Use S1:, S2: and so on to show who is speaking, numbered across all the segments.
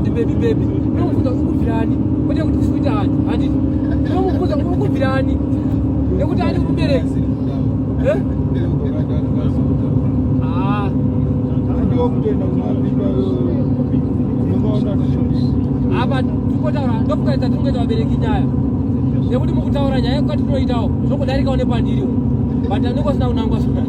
S1: kuti baby baby, unomubvunza kuti ukubvirani, kwete kuti sweetheart, handiti? Unomubvunza kuti ukubvirani nekuti ani mubereki. Eh? Ah. Apa tikotaura ndokukaita tinoita vabereki nyaya nekuti mukutaura nyaya kwatinoitawo zvokudarikawo nepandiriwo, but anenge asina kunangwa zvona.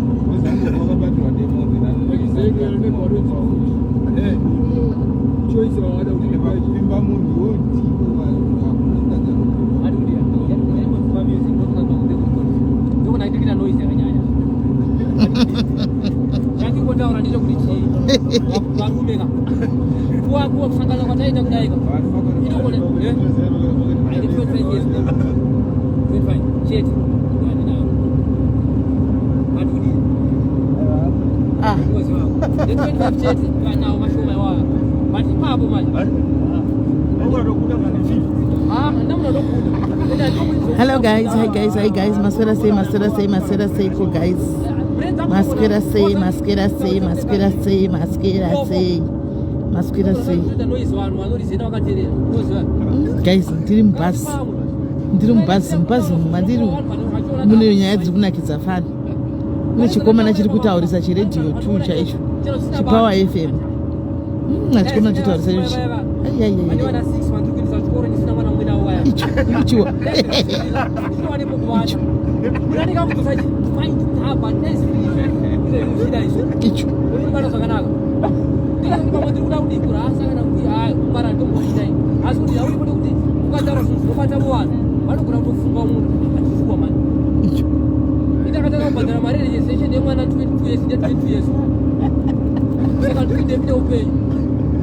S1: Ndokunaitikira noise yakanyanya. Chandingotaura ndechekuti chii, varume ka, kuwa kusangana kwataita kudaika inogona. Eh? Aine 25 years, 25 chete ndinayo, but kuti
S2: Ah.
S1: ne 25 chete nawo mashoma iwayo, but ipapo manje, ah, handina dokuda.
S2: Hello guys, hi guys, hi guys. Maswera sei, maswera sei, maswera sei ko guys? Maswera sei, maswera sei, maswera sei, maswera sei. Maswera sei.
S1: Noise, vanhu vanorizena vakateerera, unoziva.
S2: Guys, ndiri mubhazi. Ndiri mubhazi, mubhazi mandiri mune nyaya dziri kunakidza fani. Mune chikomana chiri kutaurisa chiredhiyo 2 chaicho. ChiPower FM. Chikomana chitaurisa ichi. Ai ai ai.
S1: Vana 6 vandiri kuendesa kuchikoro ndisina mwana mumwe nawo waya.
S2: Icho, icho.
S1: Ndinowanepo kuwanda unandikakutosa taba nezvida izvo.
S2: Icho.
S1: Urikubata zvakanaka, ndikati pamwe ndiri kuda kudii, kurasa kana kuti hai, kungwara ndomboitai, asi kuti hauri kude kuti ukataura zvinhu zvinobata muvanhu, vanogona kutofunga munhu achishuwa mani.
S2: Icho.
S1: Indakatanga kubhadhara mari registration yemwana 22 years, nde 22 years, saka ndikuite upenyu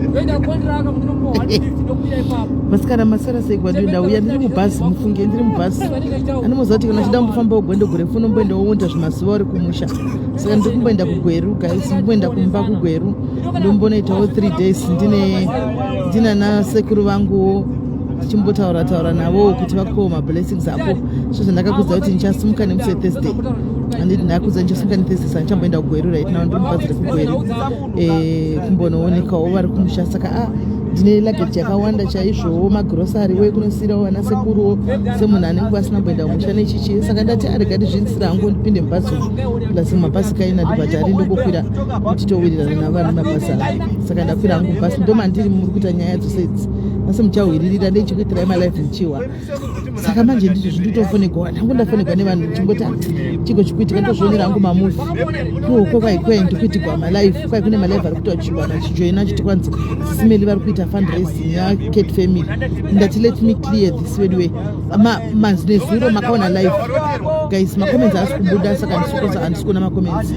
S1: ndoenda kondiraka kuti nokuwa 150, ndokuita ipapo.
S2: Vasikana, masara sei kwandiri? Ndauya ndiri mubhazi, mufunge ndiri mubhazi. Anomoziva kuti kana uchida kumbofamba ugwendo gurefu, unomboenda woonda zvimazuva uri kumusha. Saka ndiri kumboenda kuGweru guys, ndimboenda kumba kuGweru, ndombonoitawo 3 days ndine ndinana sekuru vanguwo, tichimbotaura taura navowo kuti vakupewo mablessings apo. So zvandakakudza kuti ndichasimuka nemusi weThursday, handiti? Ndakakudza ndichasimuka neThursday, saka ndichamboenda kuGweru. Right now ndiri mubhazi rekuGweru, kumbonoonekawo vari kumusha. Saka a ndine luggage yakawanda chaizvowo, magrosari we kunosiyirawo vana sekuruwo, semunhu anenge asina kumboenda kumusha nechichi. Saka ndati arega ndizvinisira hangu ndipinde mubhazi, plus mabhazi kaina ndibhadhari, ndokukwira kuti towirirana navanhu mabhazi ava. Saka ndakwira hangu bhasi, ndomandiri muri kuita nyaya dzose idzi, asi muchahwiririra ndechikuitirai malive muchihwa. Saka manje ndizvo zvinditofonegwa, ndangu ndafonegwa nevanhu ndichingoti, "Ah, chiko chikuitika?" Ndozvionera hangu mamovie ikoko, kwaikwai ndikuitigwa malive, kwai kune malive ari kutoachirwa achijoina achiti kwanzi Sis Melly vari kuita fundraising yaCat Family. Ndati let me clear this weduwe. Manzi nezuro makaona live guys, macomments haasi kubuda, saka handisi kuona macomments.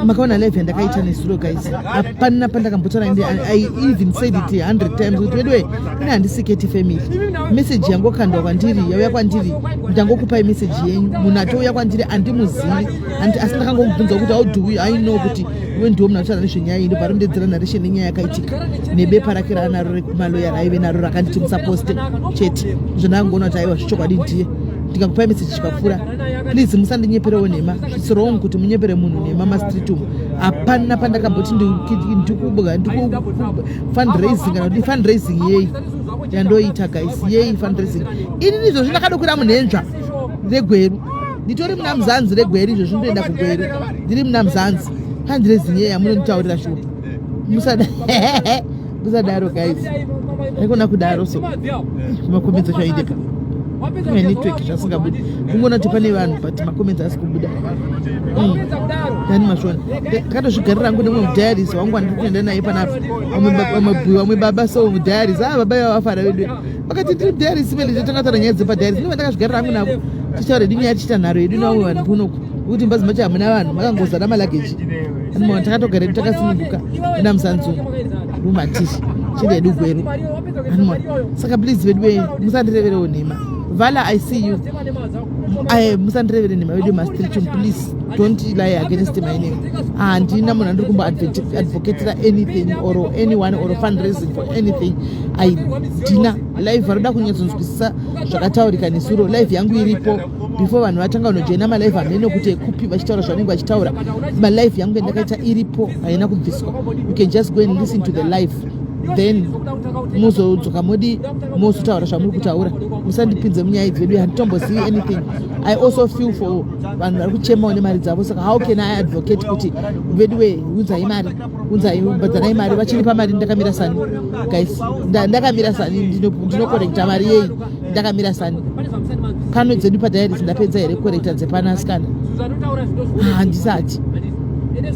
S2: Makaona live yandakaita nezuro guys, hapana pandakambotaura. Ende I even said it 100 times kuti weduwe, ine handisi Cat Family. Message yangokandwa kwandiri, yauya kwandiri, ndangokupai message yenyu. Munhu atouya kwandiri handimuzivi, asi ndakangomubvunza kuti how do I know kuti iwe ndiwo munhu anotaura nezvenyaya iyi? Ndobva rondedzera narration nenyaya yakaitika nebepa rake raanaro rekumaloya raaive naro rakanditi musaposte chete. Zvandakangoona kuti aiwa, zvechokwadi ndiye, ndikakupai message chikapfuura. Please musandinyeperewo nhema. It's wrong kuti munyepere munhu nhema mastreet umu. Hapana pandakamboti ndiku fundraising kana kuti fundraising yei yandoita guys, yei fundraising. Ini izvozvi ndakadokwira munhenzva reGweru, nditori muna Muzanzi reGweru. Izvozvi ndoenda kuGweru, ndiri muna Muzanzi. Fundraising yei yamunonditaurira? Shuwa, musadaro guys, aikona kudaro. So macomments acho aindeka kune network zvasingabudi, kungoona kuti pane vanhu but macomments asi kubuda. Dani mashona ndakatozvigarira hangu nemumwe mudiaries wangu wandiri kuenda naye panapa, vamwe vamwe baba. So mudiaries, ah, baba ivava vafara vedu, vakati ndiri mudiaries mele, totanga taura nyaya dzepadiaries. Ndinova ndakazvigarira hangu navo, tichitaura hedu nyaya, tichiita nharo yedu navamwe vanhu kunoku, kuti mbazi macho hamuna vanhu, makangozara maluggage. Anima takatogara hedu takasununguka ina Musanzungu rumatiri chienda hedu Gweru. Anima saka please vedu, musandireverewo nhema. Vala, I see you. Musandirevere nhema vedu mastreet, please don't lie against my name. Handina munhu andiri kumbo advocatira anything or anyone or fundraising for anything. Haidina live varoda kunyatsonzwisisa zvakataurika nesuro. Live yangu iripo before vanhu vatanga kunojoina malive hamene kuti ekupi vachitaura zvanenge vachitaura. Malive yangu yandakaita iripo, haina kubviswa. You can just go and listen to the live. Then muzodzoka modi mozotaura zvamuri kutaura. Musandipinze munyaya idzi vedu, handitombozivi anything. I also feel for vanhu vari kuchemawo nemari dzavo. Saka how can I advocate kuti veduwe, unzai mari, unzai, bhadharai mari? Vachiripa mari ndakamira sani, guys? Ndakamira sani? Ndinokorekta mari yei ndakamira sani? Pano dzedu padiaries ndapedza here kukorekta dzepano? Asikana, handisati,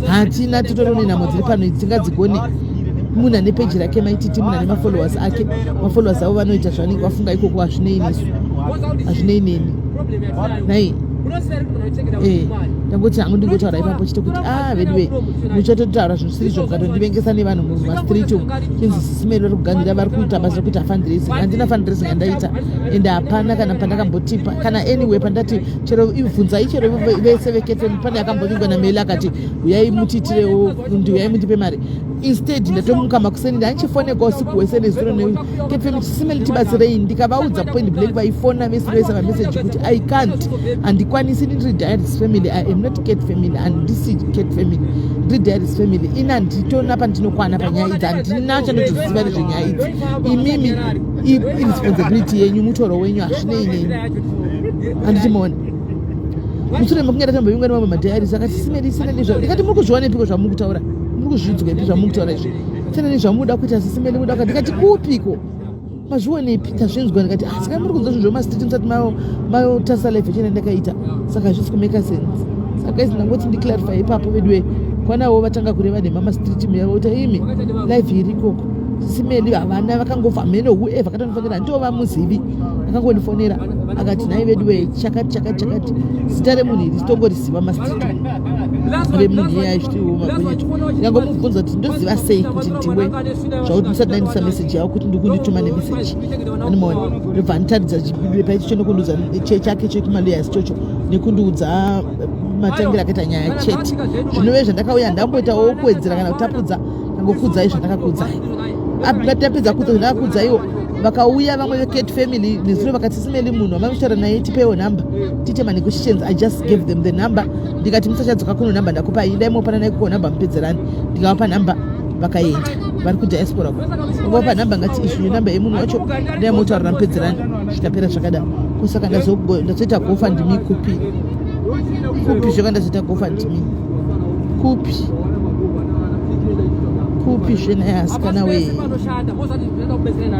S2: hatina, titori nenhamo dziri pano idzi tingadzigone. Munhu ane peji rake, maititi, munhu ane mafollowers ake, mafollowers avo vanoita zvavanenge vafunga ikoko. Hazvinei nesu, hazvinei neni nai. Ndangoti hangu ndingotaura ipapo chete kuti a ah, veduwe, muchatotaura zvinhu zvisiri mukatondivengesa nevanhu mumastreet umu, chinzi Sis Melly vari kuganhira, vari kuita basa rekuita fundraising. Handina fundraising yandaita, ende hapana kana pandakambotipa kana anyway pandati chero ibvunzai chero vese veketfem, pane akambovingwa naMelly akati uyai mutiitirewo, ndi uyai mundipe mari. Instead ndatomuka makuseni, ndandichifoneka usiku hwese nezuro neketfem, Sis Melly tibatsirei. Ndikavaudza point blank, vaifona vese vese vameseji kuti I can't, handikwanisi. Ndiri Diaries family, I am not Cat family. Handisi Cat family, ndiri Diaries family. Ini handitona pandinokwana panyaya idzi, handina chandotoziva nezvenyaya idzi. Imimi iresponsibility yenyu, mutoro wenyu, hazvinei neni. Handitimaona mushure mekunge ndatombovingwa nemamwe madiaries akati, Sis Melly, sina nezva. Ndikati, muri kuzvionepiko zvamuri kutaura? Muri kuzvinzwepi zvamuri kutaura izvi? Sina nezvamuda kuita, Sis Melly, muda. Ndikati, kupiko? Mazvionepi? Tazvinzwa. Ndikati, ah, saka muri kunzwa zvinhu zvemastreet musati matarisa live chena ndakaita, saka hazvisi kumake sense. Saka guys, ndangoti ndiclarify ipapo veduwe. Kwanawo vatanga kureva nhema mastreet muyavo kuti imi live iri ikoko, Sis Melly havana, vakangofa mheno. Whoever akatondifonera handitova muzivi, akangondifonera akati, nhai veduwe, chakati chakati chakati, zita remunhu iri tongoriziva mastreet remunhu iye achitiwo magonyeto. Ndikangomubvunza kuti ndoziva sei kuti ndiwe, zvakuti ndisati ndaindisa meseji yavo kuti ndikundituma nemeseji, animaona, ndobva anditaridza chipepa ichi chonokundiudza chake chekumalawyers chocho nekundiudza matangiro akaita nyaya chete. Zvinove zvandakauya ndamboitawo kuwedzera kana kutapudza, ndangokuudzai zvandakakuudzai. Ndapedza kuudza zvandakakuudzaiwo, vakauya vamwe vecat family nezuro vakati, Sis Melly, munhu wamamuchitaura naye, tipewo nhamba tiite manegotiations. I just gave them the number, ndikati musachadzoka kuno, nhamba ndakupai, indai mopana naye kuko nhamba mupedzerani. Ndikavapa nhamba, vakaenda, vari kudiaspora ko. Vapa nhamba, ngati izvi namba yemunhu wacho, ndai motaurira mupedzerani. Zvikapera zvakadaro. Kosaka ndazoita GoFundMe kupi? Kupi zvaka ndazoita GoFundMe kupi? Kupi zvenaye asikana wee?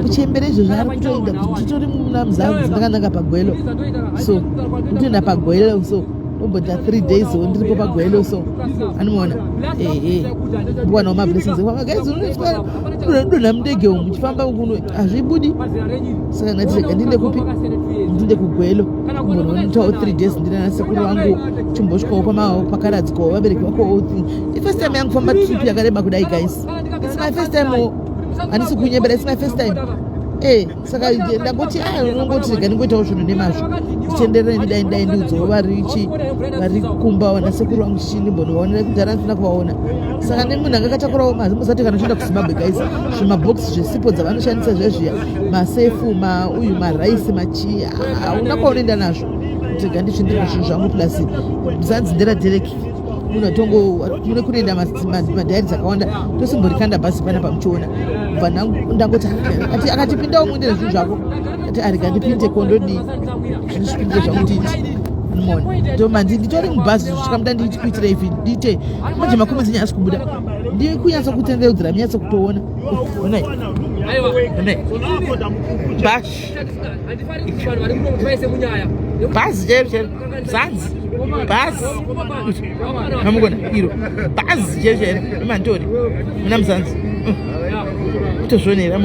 S2: Kuchembera izvo zvaari kutoenda kuti titori muna muzanzi. Ndakananga pagwelo, so nditoenda pagwelo, so ndomboita 3 days wo ndiripo pagwelo, so anomuona ehe, ndikuwanawo mablessings. Guys, donha mundege umu muchifamba kuno, hazvibudi. Saka ngati rega ndiende kupi? Ndinde kugwelo kumbonoitawo 3 days ndina nasekuru vangu, chimbosvikawo pakaradzikawo vabereki vako. Ifirst time yangu kufamba trip yakareba kudai, guys. It's my first time, handisi kunyembera, it's my first time. Saka ndangoti a unongoti rega ndingoitawo zvinhu nemazvo, ndichienderera nedai dai ndiudzowo varichi vari kumba vanasekuru vangu, chichi ndimbonovaonera kudhara ndisina kuvaona. Saka nemunhu anga akatakurawo mazi, musati kana uchienda kuZimbabwe, guys, zvimabhokisi zvesipo dzavanoshandisa zvezviya, masefu, mauyu, maraisi, machii, hauna kwaunoenda nazvo. Kuti rega ndichindirwa zvinhu zvangu, plus zanzi nderaDerek, munhu atongo mune kunoenda madiaries akawanda, tosimborikanda bhasi panapa muchiona. Bva ndangoti akati pindawo muende nezvinhu zvako, ati arega ndipinde, kondodii, zvinozvipindire zvangu nditi mona ndomandi nditori mubhazi zvichikamuda ndikuitira ivi ndiite manje makomedzi nyaya kubuda ndikunyatsa kutendeudzira munyatsa kutoona. Onai, onai bhashi, bhazi chairo chairo, zanzi bhazi, mamugona iro bhazi chairo chairo, imandori muna muzanzi kutozvionera.